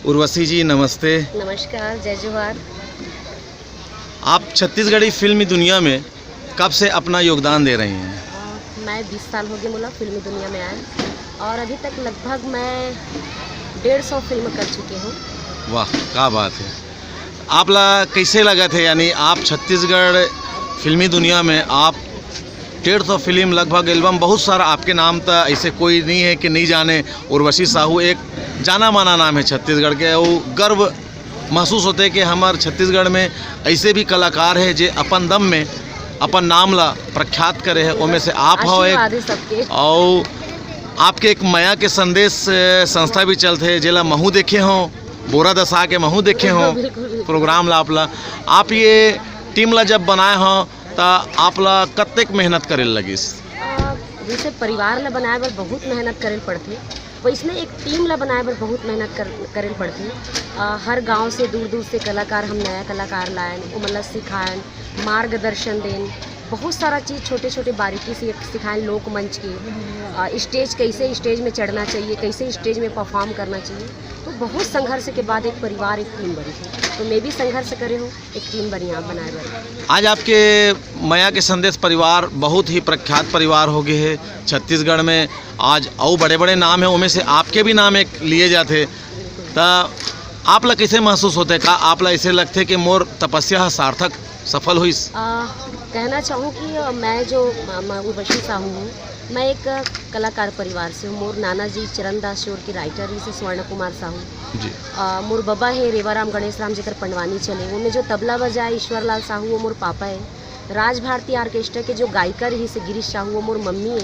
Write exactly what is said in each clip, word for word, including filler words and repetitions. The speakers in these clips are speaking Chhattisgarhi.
उर्वशी जी, नमस्ते। नमस्कार, जय जोहार। आप छत्तीसगढ़ी फिल्मी दुनिया में कब से अपना योगदान दे रही हैं? अ, मैं बीस साल हो गए मोला फिल्मी दुनिया में आए, और अभी तक लगभग मैं डेढ़ सौ फिल्म कर चुके हूँ। वाह, क्या बात है। आप ला कैसे लगत हे, यानी आप छत्तीसगढ़ फिल्मी दुनिया में आप डेढ़ सौ फिल्म, लगभग एल्बम, बहुत सारा आपके नाम त ऐसे कोई नहीं है कि नहीं जाने। उर्वशी साहू एक जाना माना नाम है छत्तीसगढ़ के, वो गर्व महसूस होते कि हमार छत्तीसगढ़ में ऐसे भी कलाकार है जे अपन दम में अपन नाम ला प्रख्यात करे है, ओमे से आप हो एक। आशीर्वाद है सबके। और आपके एक मया के संदेश, अ, संस्था भी चलत है, जेला महू देखे हो, बोरा दसा के महू देखे हो बिल्कुल, बिल्कुल। प्रोग्राम ला आप ला, आप ये टीम ला जब बनाए हो त आप ला कतेक मेहनत करे लगिस? अ, जैसे परिवार ला बनाए बर बहुत मेहनत करे पड़थे, वैसने एक टीम ला बनाए बर बहुत मेहनत कर, करे पड़थे। अ, हर गांव से, दूर दूर से कलाकार, हम नया कलाकार लायन, ओमन ला सिखायन, मार्गदर्शन देन, बहुत सारा चीज़ छोटे छोटे बारीकी से सिखायन, लोकमंच के, अ, स्टेज, कैसे स्टेज में चढ़ना चाहिए, कैसे स्टेज में परफॉर्म करना चाहिए। तो बहुत संघर्ष के बाद एक परिवार, एक टीम बनी। तो मैं भी संघर्ष करे हूँ, एक टीम बनी आप बनाए बर। आज आपके मया के संदेश परिवार बहुत ही प्रख्यात परिवार हो गए है छत्तीसगढ़ में। आज अउ बड़े बड़े नाम है, ओमे से आपके भी नाम एक लिए जाते। त आप ला कैसे महसूस होते? का आप ला ऐसे लगते कि मोर तपस्या ह सार्थक, सफल होइस? आ, कहना चाहूँ कि, अ, मैं जो, म-, म-, उर्वशी साहू हूँ, मैं एक कलाकार परिवार से हूँ। मोर नाना जी चरण दास शोर के राइटर ही से स्वर्ण कुमार साहू। जी। अ, मोर बबा है रेवाराम गणेश राम जेकर पंडवानी चले, वो में जो तबला बजाए ईश्वर लाल साहू, वो मोर पापा है। राज भारती ऑर्केस्ट्रा के जो गायिका रही से गिरीश साहू, वो मोर मम्मी है।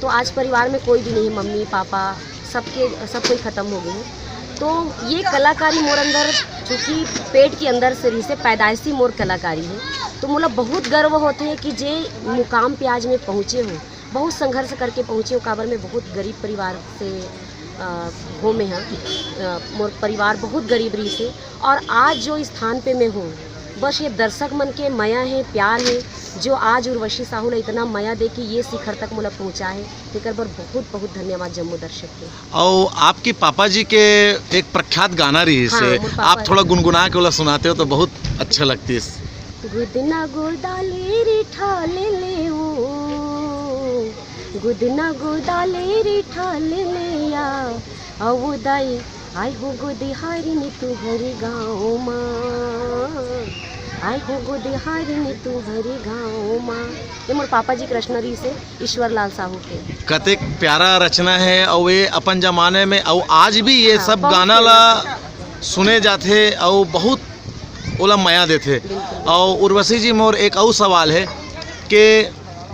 तो आज परिवार में कोई भी नहीं है, मम्मी, पापा, सबके, सब कोई ख़त्म हो गए हैं। तो ये कलाकारी मोर अंदर, चूँकि पेट के अंदर से रही से पैदाइशी मोर कलाकारी है, तो मोला बहुत गर्व होते है कि जे मुकाम पे आज मैं पहुँचे हूँ, बहुत संघर्ष करके पहुँचे हूँ, काबर मैं बहुत गरीब परिवार से, अ, होमे हँ। अ, मोर परिवार बहुत गरीब रही से, और आज जो स्थान पे मैं हूँ, बस ये दर्शक मन के मया है, प्यार है, जो आज उर्वशी साहू ला इतना मया दे के ये शिखर तक मोला पहुँचा है, तेकर बर बहुत, बहुत धन्यवाद जम्मो दर्शक के। और आपके पापा जी के एक प्रख्यात गाना रही हाँ, से, मोर पापा आप थोड़ा गुनगुना के ओला सुनाते हो तो बहुत अच्छा लगती है। गुदना गोदाले रे ठाले ले ओ, गुदना गोदाले रे ठाले ले आ, अवो दाई, आय हो गोदे हारिन तुहर गाँव मा, आय हो गोदे हारिन तुहर गाँव मा। ये मोर पापा जी के रचना रही से ईश्वर लाल साहू के। कतेक प्यारा रचना है, और ये अपन जमाने में, और आज भी ये हाँ, सब बहुत गाना ला famous। सुने जाथे, और बहुत ओला मया देथे। बिल्कुल। और उर्वशी जी, मोर एक और सवाल है कि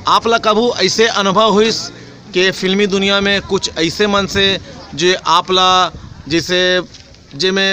आप ला कभू ऐसे अनुभव हुइस कि फिल्मी दुनिया में कुछ ऐसे मन से जो आप ला, जैसे, जेमे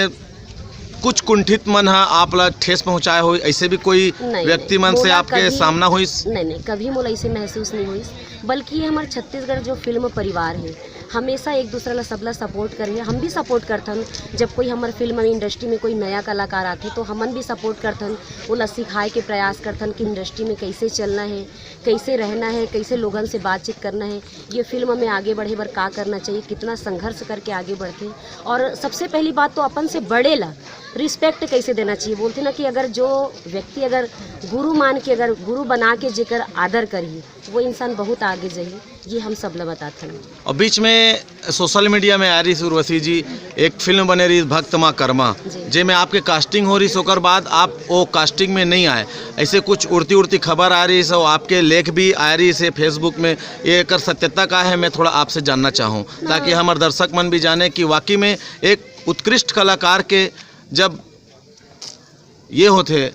कुछ कुंठित मन ह आप ला ठेस पहुँचाए हो, ऐसे भी कोई नहीं, व्यक्ति नहीं, मन से मोला आपके कभी सामना होइस? नहीं, नहीं, कभी मोला ऐसे महसूस नहीं होइस, बल्कि ये हमारे छत्तीसगढ़ जो फिल्म परिवार है, हमेशा एक दूसरा ला, सबला सपोर्ट करे, हम भी सपोर्ट करथन। जब कोई हमारे फिल्म इंडस्ट्री में कोई नया कलाकार आथे, तो हमन भी सपोर्ट करथन, ओला सिखाए के प्रयास करथन कि इंडस्ट्री में कैसे चलना है, कैसे रहना है, कैसे लोगन से बातचीत करना है, ये फिल्म में आगे बढ़े बर का करना चाहिए, कितना संघर्ष करके आगे बढ़थे। और सबसे पहली बात तो अपन से बड़े ला रिस्पेक्ट कैसे देना चाहिए। बोलथे ना कि अगर जो व्यक्ति अगर गुरु मान के, अगर गुरु बना के जेकर आदर करही, वो इंसान बहुत आगे जाही, ये हम सब ला बताथन। और बीच में सोशल मीडिया में आ रही उर्वशी जी, एक फिल्म बने रही भक्त माँ कर्मा, जी। जेमे आपके कास्टिंग हो रही, ओकर बाद आप वो कास्टिंग में नहीं आए, ऐसे कुछ उड़ती उड़ती खबर आ रही है, और आपके लेख भी आ रही है फेसबुक में। ये एकर सत्यता का है, मैं थोड़ा आपसे जानना चाहूँ, ताकि हमारे दर्शक मन भी जाने कि वाकई में एक उत्कृष्ट कलाकार के जब ये होथे,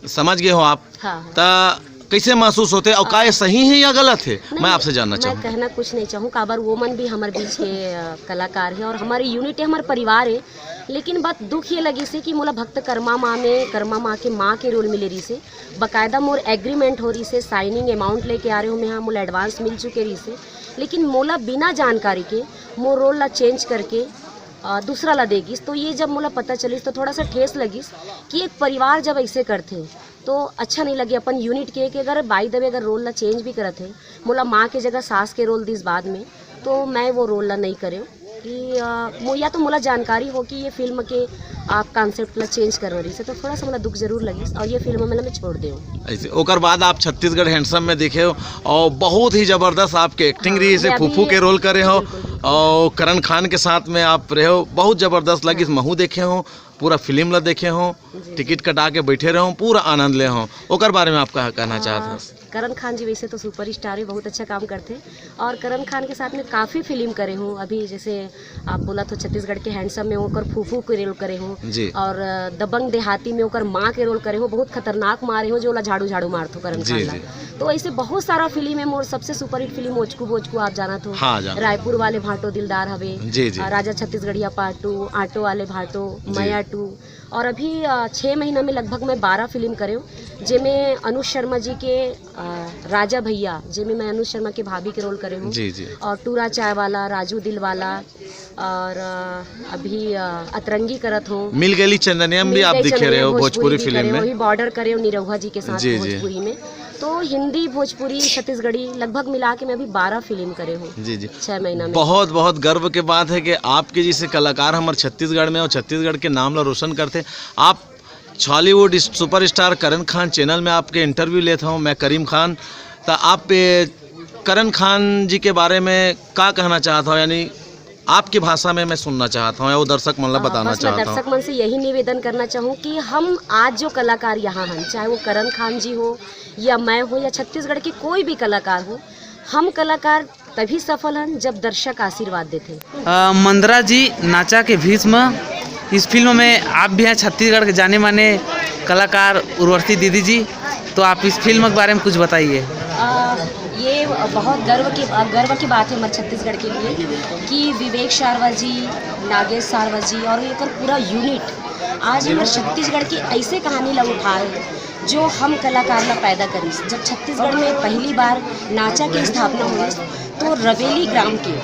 समझ गए हो आप, हाँ, हाँ। त कैसे महसूस होथे और का ये सही है या गलत है? नहीं, मैं आपसे जानना मैं चाहूँ। कहना कुछ नहीं चाहूँ, काबर वो मन भी हमारे बीच के, अ, कलाकार है और हमारी यूनिट है, हमारा परिवार है। लेकिन बात दुख ये लगी से कि मोला भक्त कर्मा माँ में, कर्मा माँ के माँ के रोल मिले रही से, बाकायदा मोर एग्रीमेंट हो रही से, साइनिंग अमाउंट लेके आ रहे हो मैं, हाँ, मोला एडवांस मिल चुके रही से, लेकिन मोला बिना जानकारी के मोर रोल ला चेंज करके, अ, दूसरा ला दे गिस। तो ये जब मोला पता चलिस तो थोड़ा सा ठेस लगिस कि एक परिवार जब ऐसे करथे तो अच्छा नहीं लगे अपन यूनिट के, कि अगर बाय द वे अगर रोल ला चेंज भी करत है, मोला माँ के जगह सास के रोल दिस बाद में, तो मैं वो रोल ला नहीं करे। कि अ, मो या तो मोला जानकारी हो कि ये फिल्म के आप कॉन्सेप्ट ला चेंज करना रहिस हे, तो थोड़ा सा मोला दुख जरूर लगिस और ये फिल्म ला मैं छोड़ देव। ऐसे ओकर बाद आप छत्तीसगढ़ हैंडसम में दिखे हो और बहुत ही जबरदस्त आपके एक्टिंग हाँ, रहिस हे, मैं अभी फूफू के रोल करे हो बिल्कुल, बिल्कुल। और करण खान के साथ में आप रहे हो, बहुत जबरदस्त लगिस। महू देखे हो, पूरा फिल्म ला देखे हो, जी। टिकट कटा के बैठे रहे हो, पूरा आनंद ले हो। ओकर बारे में आप का कहना चाहत हो? करण खान जी वैसे तो सुपरस्टार हे, बहुत अच्छा काम करथे और करण खान के साथ में काफ़ी फिल्म करे हूँ। अभी जैसे आप बोला तो छत्तीसगढ़ के हैंडसम में ओकर फूफू के रोल करे हूँ जी। और अ, दबंग देहाती में ओकर माँ के रोल करे हूँ। बहुत खतरनाक माँ रहे हूँ जो ओला झाड़ू झाड़ू मारथो करण जी, खान ला। जी। तो ऐसे बहुत सारा फिल्म हे। मोर सबसे सुपरहिट फिल्म ओचकू बोचकू आप जानत हो। हाँ, जानत हो। रायपुर वाले भाटो दिलदार हवे, जी, जी। अ, राजा छत्तीसगढ़िया पार्ट टू, ऑटो वाले भाटो, जी। मया टू, और अभी अ, छः महीना में लगभग मैं बारह फिल्म करे हूँ, जेमे अनुज शर्मा जी के अ, राजा भैया, जेमे मैं अनुज शर्मा के भाभी के रोल करे हूँ, जी, जी। और टूरा चाय वाला, राजू दिल वाला, और अ, अभी अ, अतरंगी करत हूँ। मिल गली चंदनिया में भी मिल आप गली दिखे रहे चंदनिया हो भोजपुरी भोजपुरी भी फिल्म करे हूँ, में। अभी बॉर्डर करे हूँ निरहुआ जी के साथ जी, जी। भोजपुरी में। तो हिंदी, भोजपुरी, छत्तीसगढ़ी लगभग मिला के मैं अभी बारह फिल्म करे हूँ जी, जी। छः महीना में। बहुत, बहुत गर्व के बात है कि आपके जैसे कलाकार हमारे छत्तीसगढ़ में और छत्तीसगढ़ के नाम ला रोशन करते। आप छॉलीवुड इस-, सुपरस्टार करण खान चैनल में आपके इंटरव्यू लेता हूँ मैं, करीम खान। तो आप, ए, करण खान जी के बारे में का कहना चाहता हो, यानी आपकी भाषा में मैं सुनना चाहता हूँ या वो दर्शक मन ला अ, बताना बस मैं चाहता हूँ? दर्शक मन से यही निवेदन करना चाहूँ कि हम आज जो कलाकार यहाँ हैं, चाहे वो करण खान जी हो या मैं हो या छत्तीसगढ़ के कोई भी कलाकार हो, हम कलाकार तभी सफल हन जब दर्शक आशीर्वाद देथे। अ, मंदरा जी, नाचा के भीष्म, इस फिल्म में आप भी हैं छत्तीसगढ़ के जाने माने कलाकार उर्वशी दीदी जी, तो आप इस फिल्म के बारे में कुछ बताइए। अ, ये बहुत गर्व की, गर्व की बात है हमारे छत्तीसगढ़ के लिए कि विवेक सारवा जी, नागेश सारवा जी और ये पूरा यूनिट आज हमारे छत्तीसगढ़ की ऐसे कहानी ला उठाए जो हम कलाकार ला पैदा करिस। जब छत्तीसगढ़ में पहली बार नाचा की स्थापना हुई तो रवेली ग्राम के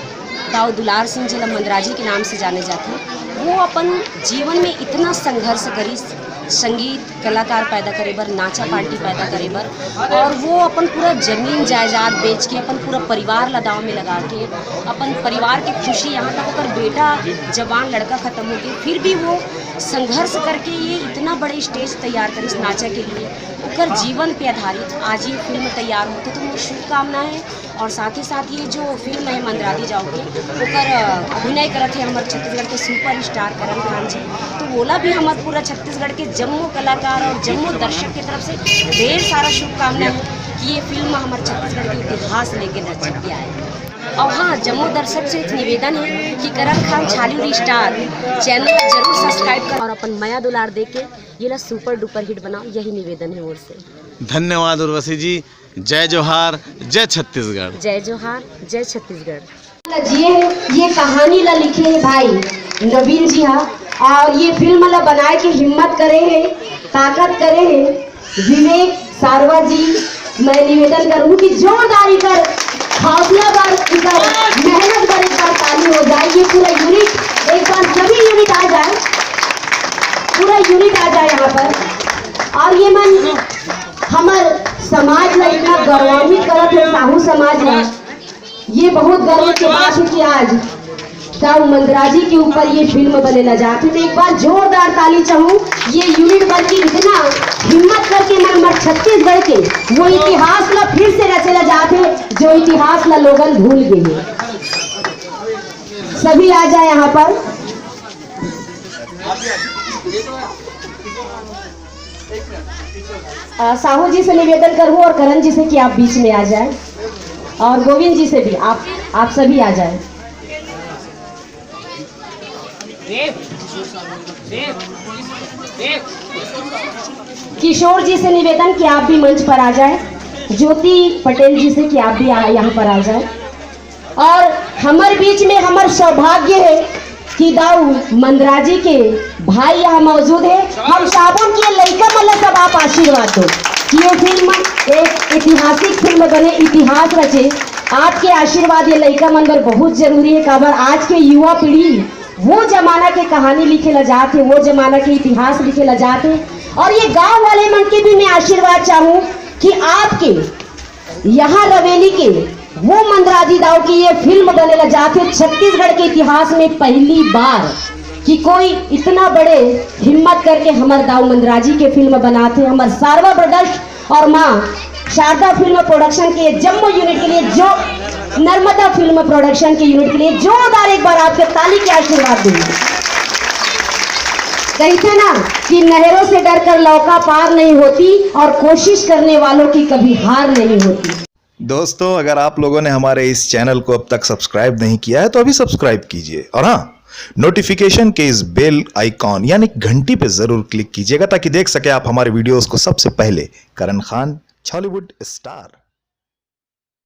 दाऊ दुलार सिंह जी ला मंदराजी के नाम से जाने जाते, वो अपन जीवन में इतना संघर्ष करिस, संगीत कलाकार पैदा करे बर, नाचा पार्टी पैदा करे बर, और वो अपन पूरा जमीन जायदाद बेच के अपन पूरा परिवार ला दाव में लगा के अपन परिवार की खुशी, यहाँ तक ओकर बेटा जवान लड़का खत्म हो गए, फिर भी वो संघर्ष करके ये इतना बड़े स्टेज तैयार करिस नाचा के लिए। ओकर जीवन पे आधारित आज ये फिल्म तैयार होते, तो मोर शुभकामना है। और साथ ही साथ ये जो फिल्म है मंदराजी जाओगे, ओकर अ, अभिनय करत है हमारे छत्तीसगढ़ के सुपरस्टार करण खान जी। तो वोला भी हमारे पूरा छत्तीसगढ़ के जम्मो कलाकार और जम्मो दर्शक की तरफ से ढेर सारा शुभकामना है कि ये फिल्म हमारे छत्तीसगढ़ के इतिहास लेके धरती पे आए। और हाँ, जम्मो दर्शक से एक निवेदन है कि करण खान छालीवुड स्टार चैनल ला जरूर सब्सक्राइब कर और अपन मया दुलार दे के ये ला सुपर डुपर हिट बनाओ, यही निवेदन है ओर से। धन्यवाद उर्वशी जी। जय जोहार, जय छत्तीसगढ़। जय जोहार, जय छत्तीसगढ़। जिए हे, ये कहानी ला लिखे हे भाई नवीन जी हा, और ये फिल्म ला बनाए के हिम्मत करे हे, ताकत करे हे विवेक सारवा जी। मैं निवेदन करूँ कि जोरदार इकर हौसला बर, इकर मेहनत बर एक बार ताली हो जाए। ये पूरा यूनिट, एक बार सभी यूनिट आ जाए, पूरा यूनिट आ जाए यहाँ पर। और ये मन हमर समाज ला इतना गौरवान्वित करत हे, साहू समाज ला। ये बहुत गर्व के बात है कि आज दाऊ मंदराजी के ऊपर ये फिल्म बने ला जात हे। तो एक बार जोरदार ताली चाहूँ ये यूनिट बन के इतना हिम्मत करके मन हमर छत्तीसगढ़ के वो इतिहास ला फिर से रचे ला जात हे, जो इतिहास ला लोगन भूल गए हे। सभी आ जाए यहाँ पर। अ, साहू जी से निवेदन करूँ और करण जी से कि आप बीच में आ जाए, और गोविंद जी से भी, आप, आप सभी आ जाए। किशोर जी से निवेदन कि आप भी मंच पर आ जाए, ज्योति पटेल जी से कि आप भी आ, यहाँ पर आ जाए। और हमर बीच में हमर सौभाग्य हे कि दाऊ मंदराजी के भाई यहाँ मौजूद हे। हम चाहबन कि ये लइका मन ला सब आप आशीर्वाद दो कि ये फिल्म एक ऐतिहासिक फिल्म बने, इतिहास रचे। आपके आशीर्वाद ये लइका मन बर बहुत जरूरी हे, काबर आज के युवा पीढ़ी वो जमाना के कहानी लिखे ला जात हे, वो जमाना के इतिहास लिखे ला जात हे। और ये गांव वाले मन के भी मैं आशीर्वाद चाहूँ कि आपके यहाँ रवेली के वो मंदराजी दाऊ की ये फिल्म बने ला जात हे छत्तीसगढ़ के इतिहास में पहली बार कि कोई इतना बड़े हिम्मत करके हमर दाऊ मंदराजी के फिल्म बनात हे, हमर सारवा ब्रदर्स और माँ शारदा फिल्म प्रोडक्शन के जम्मो यूनिट के लिए, जो नर्मदा फिल्म प्रोडक्शन के यूनिट के लिए जोरदार एक बार आपके ताली के आशीर्वाद देंगे। कहते ना कि नहरों से डरकर नौका पार नहीं होती और कोशिश करने वालों की कभी हार नहीं होती। दोस्तों, अगर आप लोगों ने हमारे इस चैनल को अब तक सब्सक्राइब नहीं किया है तो अभी सब्सक्राइब कीजिए और हाँ, नोटिफिकेशन के इस बेल आइकॉन यानी घंटी पे जरूर क्लिक कीजिएगा ताकि देख सके आप हमारे वीडियोस को सबसे पहले। करण खान, छॉलीवुड स्टार।